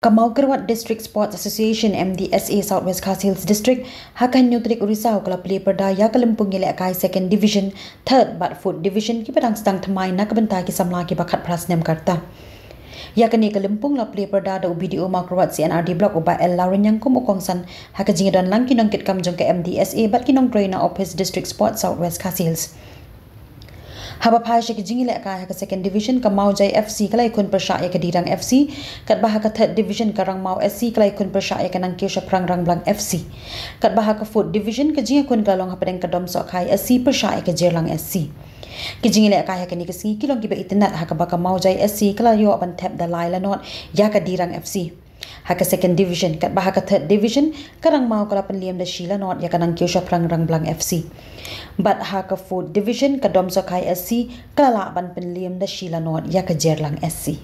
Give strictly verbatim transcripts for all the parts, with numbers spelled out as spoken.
Ka Mawkyrwat District Sports Association, M D S A, South West Khasi Hills District, ha ka hynñiew tarik u Risaw ka la plie pyrda ïa ka lympung ïalehkai Second Division, Third bad Fourth Division kiba dang sdang thymmai na ka bynta ki samla kiba khatphra snem ka rta. Ïa kane ka lympung la plie pyrda da u B D O Mawkyrwat C and R D Block u Bah L Lawrence Nyangkom u kongsan ha ka jingïadon lang ki nongkitkam jong ka M D S A bad ki nongtrei na Office District Sports South West Khasi Hills. Haba phai sha ki jingïalehkai ha ka Second Division, ka Mawjai F C ka la ïakhun pyrshah ïa ka Dirang F C, katba ha ka Third Division ka Rangmaw S C ka la ïakhun pyrshah ïa ka Nangkiew Shaphrang Rangblang F C. Katba ha ka Fourth Division ka jingïakhun ka la long hapdeng ka Domsohkhai S C pyrshah ïa ka Jirlang S C. Ki jingïalehkai ha kane ka sngi ki long kiba itynnad ha kaba ka Mawjai S C ka la ïoh ban thep da lai la nod ïa ka Dirang F C. Ha ka Second Division, katba ha ka Third Division, ka Rangmaw ka la pynliem da shi la nod ïa ka Nangkiew Shaphrang Rangblang F C. Bad ha ka Fourth Division, ka Domsohkhai S C ka la lah ban pynliem da shi la nod ïa ka Jirlang S C.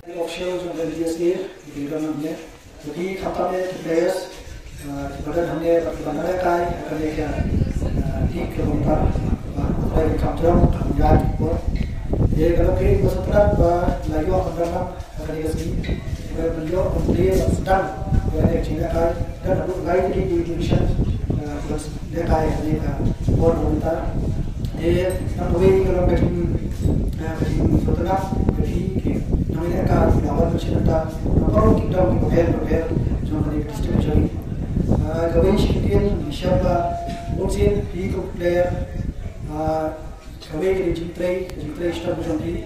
Official jong ka D S A, ki don hangne, ki khamtam eh ki players, ah, ki ba don hangne, ki ba don hangne kai, hangne ka, ah, league ka bynta, ba, ba, kam jong, kam jong, ki por. Ye, ka la phi, ba, sa, ba, la, ïoh, kam jong, Kane ka sngi, eh, ban ïoh ban plie ban sdang ïa kane ka jingïalehkai, don haduh lai tylli ki division, eh, ban lehkai kane ka por mynta. Te, na kawei ka long ka jing, eh, ka jingsngewtynnat ïa phi ki nongïalehkai kiba wan sha mynta na baroh ki dong kiba pher bapher jong kane ka district jong ngi. Eh, kawei shi kyntien ngi sngewbha bun sien phi ki player, eh, Kawei ka dei jingtrei, jingtrei shitom jong ki.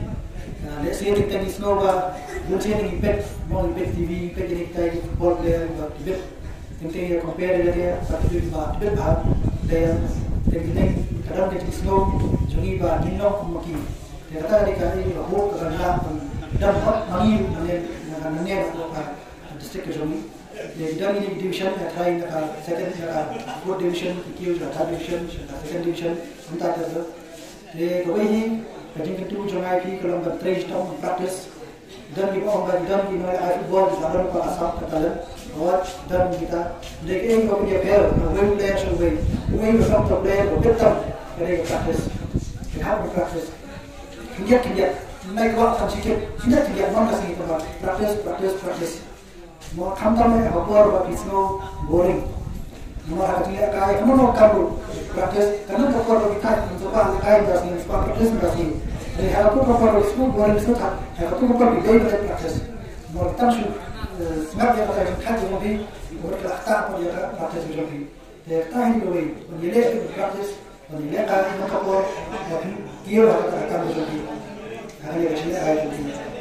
Ah, lehse teng teng ngi sngew ba bun sien ngi peit, mo ngi peit T V, ngi peit ïa kita ki football player ba ki bit. Teng teng ïa compare ïa lade ba ki bit ba, ki bit ba player. Teng teng ka dang ka jingsngew jong ngi ba ngin long kum ma ki. Te kata ka dei ka dei ka hope ka dang ka dang hot ma ngi nangne nangne ka district ka jong ngi. Te ki don ïa ki division, ka try na ka second, na ka fourth division, ki kiew sha ka third division, sha ka second division, kumta ter ter. Te kawei hi ka jingkyntu jong ngi ïa phi ka long ban trei shitom, practice. Don kiba ong ba don ki nongïalehkai football kiba don ka sap ka talent. Wat don kita. Dei kaei kaba pynïapher na uwei u player sha uwei. Uwei uba sap top player uba bit tam ka dei ka practice. Ka hap ban practice. Khyndiat khyndiat. Nai kwah tam shi kit. Khyndiat khyndiat man ka sngi kaba practice, practice, practice. Mo khamtam eh ha ka por ba phi sngew boring. Mo ha ka jingïalehkai, kumno mo kam ruh practice, ka don ka por ba phi thait, phi sngewbha lehkai mynta sngi, sngewbha practice mynta sngi. Te ha ka por ka por ba phi sngew boring, sngew thait, ha ka por ka por phi dei ban leh practice. Mo tang shu, eh, sngap ïa kata ka jingthait jong phi, bad ka la ktah pat ïa ka practice jong phi. Te kata hi kawei, ban ïaleh practice, ban ïalehkai ha ka por ba phi kiew ha kata ka kam jong phi. Ha kane ka jingïalehkai jong phi.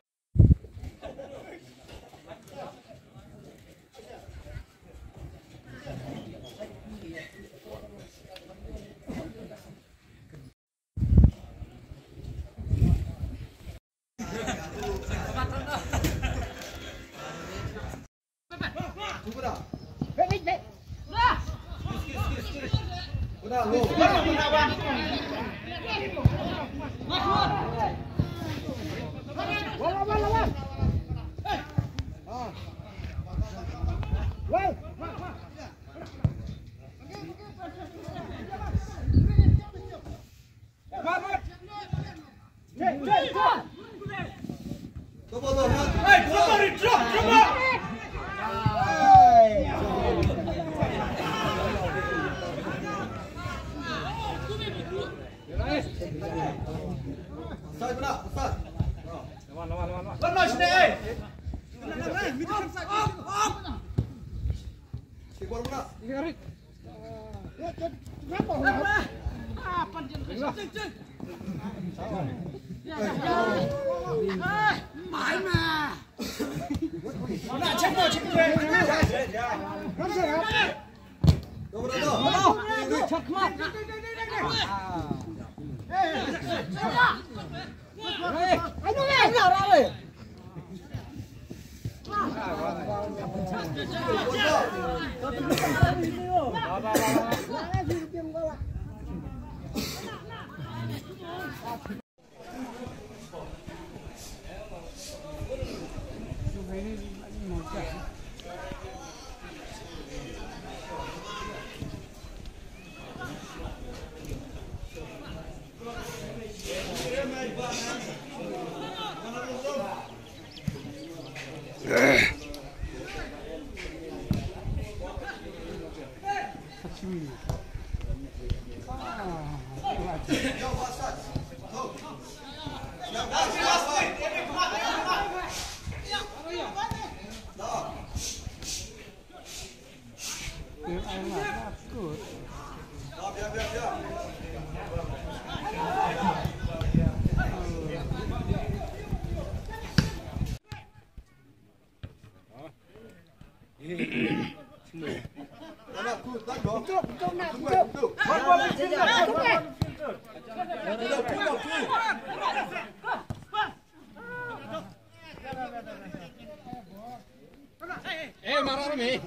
Eh, marah mi.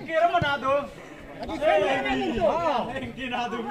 Kira mana tu? Kira mana tu?